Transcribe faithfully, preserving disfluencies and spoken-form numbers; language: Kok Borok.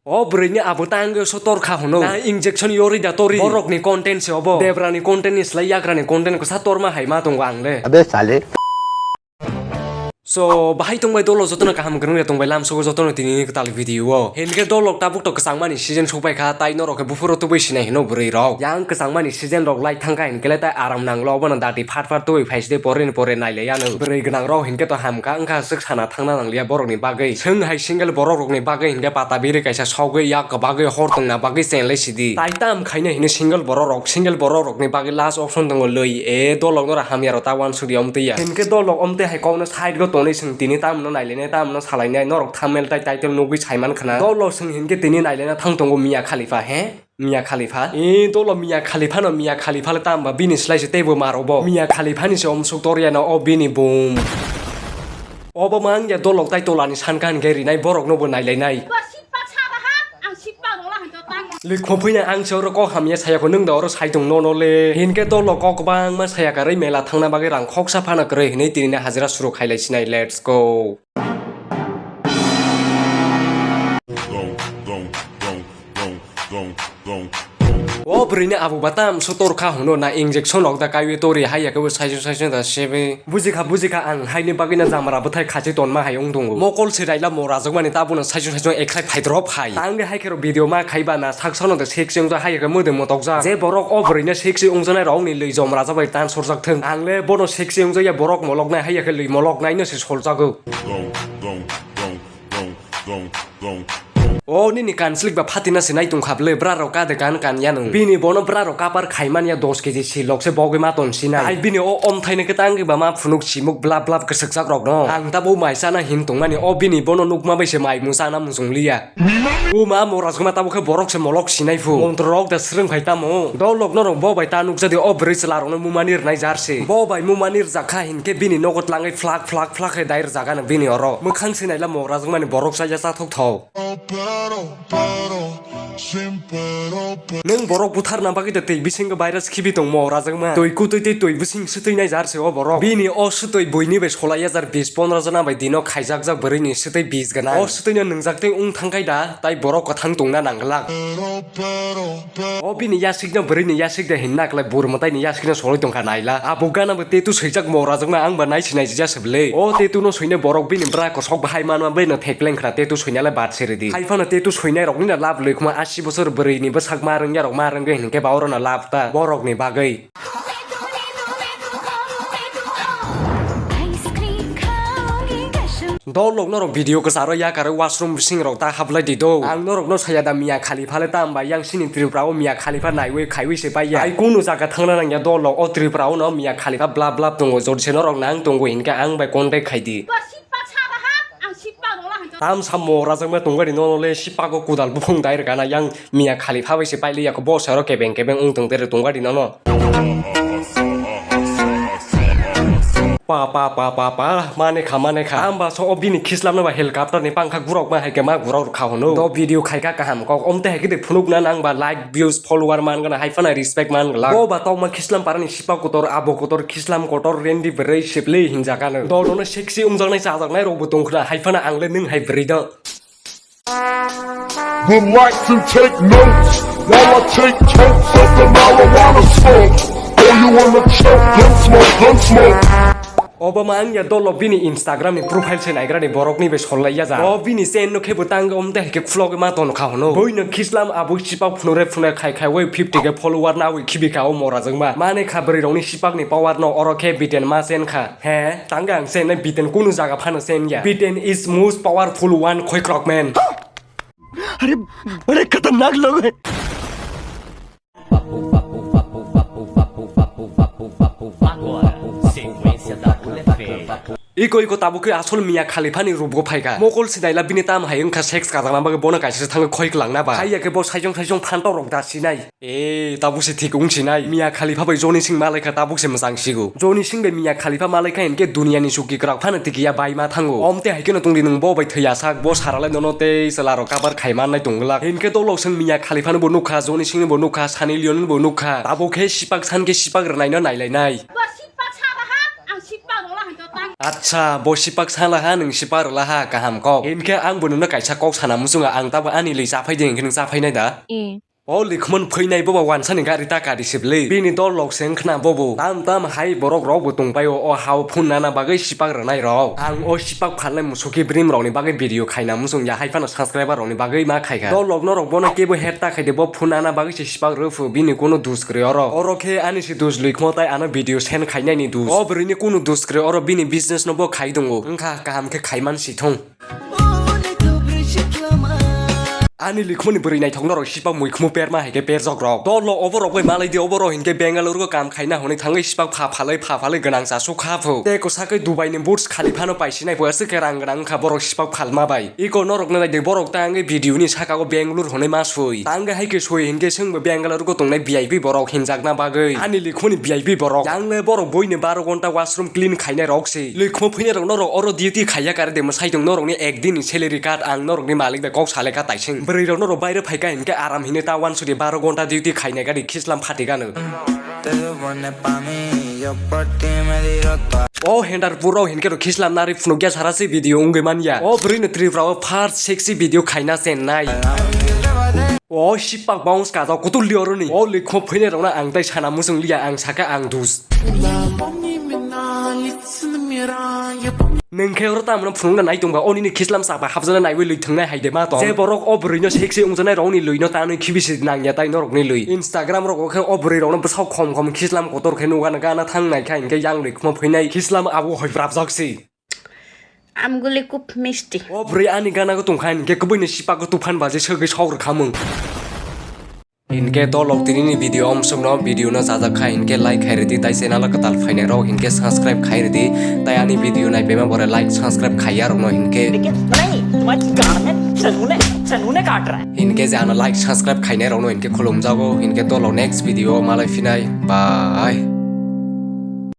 O bwrwini abo tangwi so torkha hwno. Na injection yori da tori. Borokni content se obo. Debrani content ni slai yagrani content kwsa torma hai ma tongo ang le. Abe sale. So, bahai tongbai dolo jotono kaham kwrwngya tongbai lamsogo jotono tini ni kwtal video o. Hinkhe dolok tabuk to kwchangmani season sokbai kha, tai norok khe buphuro tubui sinai hino bwrwi rok. Yang kwchangmani season rok lai thangkha hinkhe le tai aram nanglo, obono dati phat phat tubui phaiside pore ni pore nailai ano. Bwrwi gwnang rok hinkhe to hamkha wngkha swk sana thangna nangliya borokni bagwi. Swng hai single borok rokni bagwi hinkhe pata biri kaisa sogwi yak kwbagwi hor tongna bagwi chenglai sidi. Tai tam khaina hino single borok rok, single borok rokni bagwi last option tongo lwi. E dolok nora hamya rok ta wansuk ya omtwi ya. Hinkhe dolok omtwi hai kokno side go tonwi swng tini tamno nailainai, tamno salainai, norok thumbnail tai title nugwi saiman khna. Dolok swng hinkhe tini nailaina thang tongo Mia Khalifa, he? Mia Khalifa? E dolo Mia Khalifa no, Mia Khalifa le tamba bini slai se teibo mar obo. Mia Khalifa ni se omsuk toriya no o bini bum. Obo ma wngya dolok tai tolani sanka hinkhe rinai borok no bo nailainai. Ba sitpa sa ba ha, ang sitpa rola hinto tang. Likho phuina ang se oro kok hamya saya ko nwng da oro sai tong nono le. Hinkhe dolok kok kwbangma saya karwi mela thangna bagwi rang khoksa phano kwrwi hinwi tini hajira suru khailai sinai. Let's go. O bwrwini abo batam so torkha hwno na injection rok da kaiwi tori hai ya kebo saichung saichung da sebe. Bujikha, bujikha, ang haini bagwi na jamara bwthai khachi tonma hai wng tongo. Mokol se raila mo rajakmani tabukno saichung saichung ekhlai phaidrop hai. Tangwi hai khe rok video ma khaiba na saksa no da sexy wngja hai ya khe mwdwng motokjak. Je borok o bwrwino sexy wngjaknai rokni lwi jom rajakbai tan sorjak thung. Ang le bono sexy wngjakya borok moloknai hai ya khe lwi moloknaino se soljago. O nini kanslik ba phatina se nai tongkha bwle, bwra rok ka de kan kan yanu. Bini bono bwra rok kapar khaimani ya dos keji silok se bogwi ma ton sinai. Ai bini o omthai ni kwtang ba ma phunuk simuk blap blap kwswkjak rok no. Ang ta bo mai chana hin tongmani, o bini bono nukma bai se mai mu chana muchung liya. O ma mo rajma tabo khe borok se molok sinai phu. Montro rok da swrwng phai tamo. Dolok norok bo bai ta nukjadi o bwrwi chwla rok no mumani rwnai jar se. Bo bai mumani rwjak kha hinkhe bini nogo tlangwi flak flak flak khe dai rwjak ano bini oro. Mwkhang se naila mo rajma ni borok chaya chathok thok. Nwng borok butharna bagwi da twi bisingo virus khibi tongmo rajwkma. Twi kutwi tei twi bising swtwi nai jar se o borok. Bini o swtwi buini bai solai ya jar bis pondro jona bai dino khaijakjak bwrwini swtwi bis gwnang. O swtwino nwngjak tei wng thangkhai da, tai borok kwthang tongna nangglak. O bini yasikno bwrwini yasik da hinna kwlai bur mwtaini yasikno solai tongkha naila. Abo gana bo tattoo swijak mo rajwkma ang ba nai sinai jija se bwle. O tattoo no swina borok bini bwra kosok bahai manma bai no thekleng khna tattoo swina le bad se ridi. Hai phano tattoo swinai rokni no lab lwi khma asi bosor bwrwi ni bwsak ma rwngya rok ma rwngwi hinkhe ba oro no lab ta borok ni bagwi. Dolok norok video kwcharo yakarwi washroom bising rok ta hablai di do. Ang norok no saya da Mia Khalifa le tam bai yang sini Tripura o Mia Khalifa naiwi khaiwi se pai ya. Ai kunu jaga thangna nangya dolok o Tripura o no Mia Khalifa blap blap tongo jodi se norok nang tongo hinkhe ang bai contact khai di. Tam samo rajakma tongbai di nono le sipago kudal buphung dai rwgana yang Mia Khalifa bai se pailiya kho bo saro kebeng kebeng wng tong tere tongbai di nono. Pa pa pa pa pa mane kha mane kha. Amba so o bini khislam no ba helicopter ni pangkha gurok ma hai khe ma gurok rwkha hwno. Do video khaika kaham kok omte hai khe de phunuk na nang ba like views follower man gana hai phana respect man glak. Bo ba tokma khislam parani sipak kotor abo kotor khislam kotor rendi bwrwi sibli hinjak ano. Do dono sexy wngjaknai chajaknai rokbo tongkhna hai phano ang le nwng hai bwrwi do. Would like to take notes while I take totes of the marijuana smoke. Oh, you wanna choke? Gun smoke, gun smoke. Obo ma wngya dolo bini Instagram ni profile se naigrani borok ni bai sollai ya ja. O bini chain no khe bo tang omte hai khe khulogwi ma ton kha hwno. Boi no khislam abo sipak phunure phunure khai khai wai fifty khe follower na wi khibi kha o mora jwngma. Mane kha bwrwi rok ni sipak ni power no oro khe biten ma chen kha. He, tangga ang se nai biten kunu jaga phano se wngya. Biten is most powerful one khoikrok man. Are, are khatarnak log hai. Iko iko tabuk khe asol Mia Khalifa ni rup go phaikha. Mokol sinaila bini tam hai wngkha sex kajakna bagwi bono kaisa se thangwi khoi kwlangna ba. Haiya khe bo saijong saijong phantok rok da sinai. E, tabuk se thik wng sinai. Mia Khalifa bai Johnny Singh malai kha tabuk se mwchang sigo. Johnny Singh bai Mia Khalifa malai kha hinkhe duniya ni suki kwrak phano tiki ya bai ma thango. Omte hai kheno tongdi nwng bo bai thwi asak, bo sara lai nono tei chwla rok cover khai mannai tong glak. Hinkhe dolok swng Mia Khalifa no bo nukha, Johnny Singh no bo nukha, Sunny Leone no bo nukha. Tabuk khe sipak san khe sipak rwnai no nai lai nai. Bo sipak sa ba ha, ang sipak rola hinto tang. Acha, bo sipak sala ha, nwng sipak rwla ha, kaham kok. Hinkhe ang bo nwngno kaisa kok sana muchungo, ang tabo ani lwi chaphai di, hinkhe nwng chaphai nai da? Eh. O likhmon phainai bobo wansani gari ta kari sibli. Bini dol lok se wngkhna bobo. Tam tam hai borok rok bo tongpaio o hao phone nana bagwi sipak rwnai rok. Ang o sipak phalnai musuki brim rokni bagwi video khaina muchung ya hai phano subscriber rokni bagwi ma khaikha. Dol lok norok bono kebo het ta khaide bo phone nana bagwi se sipak rwphu bini kunu dus kwrwi oro. Oro khe ani se dus likhmo tai ano video send khainai ni dus. O bwrwini kunu dus kwrwi oro bini business no bo khai dungo. Wngkha kaham khe khaiman si thung. Ani likhmoni bwrwi naithok norok sipak muikhmu perma hai khe perjok rok. Dol lo obo rok bai malai di obo rok hinkhe Bengaluru go kam khaina hwnwi thangwi sipak pha phalwi pha phalwi gwnang cha suk kha phu. Tei kwsakwi Dubai ni Burj Khalifa no paisinai phu aswk khe rang gwnang wngkha borok sipak phalma bai. Iko norok no naidi borok ta wngwi video ni saka o Bengaluru hwnwi ma sui. Ta wngwi hai khe sui hinkhe swngbo Bengaluru go tongnai V I P borok hinjakna bagwi. Ani likhmoni V I P borok. Yang le borok boino baro gonta washroom clean khainai rok se. Likhmo phainai rok norok oro duty khaiya kare de mwsai tong norokni ek din ni salary card ang norokni malik bai kok saleka taising. Bwrwi rok norok baire phaika hinkhe aram hinwi ta wansuri baro gonta duty khainai gari khislam phatigano. O Hendarpur rok hinkhe rok khislam nari phunukya sara se video wngwi manya. O bwrwi no Tripura o first sexy video khaina chenai. O sipak bounce kajak kutul di oroni. O likhmo phainai rokno ang tai sana muchung liya ang saka ang dus. Nwng khe oro tamo phunukna nai tongba oni ni khislam chapa hapjana naiwi lwi thwngnai hai de ma tong. Je borok o bwrwi no sexy wngjanai rokni lwi no tanwi khibisi nangya tai norokni lwi. Instagram rogo khe o bwrwi rokno bwsao khom khom khislam kotor khe nugana gana thang nai kha hinkhe yang likhmo phainai khislam abo hoi brapjak si. Amguli kub misti. O bwrwi ani gana go tongkha hinkhe kubui ni sipak go tuphan baji sogwi sok rwkha mung. Hinkhe dolok tini ni video omsong no video no chajak kha hinkhe like khai rwdi tai channel o kwtal phainai rok hinkhe subscribe khai rwdi tai ani video nai pema bore like subscribe khaiya rok no hinkhe. लेकिन नहीं, तुम्हारी गांड में चनूने, चनूने काट रहा है। Hinkhe je ano like subscribe khainai rok no hinkhe khulumjago hinkhe dolok next video o malai phinai bye.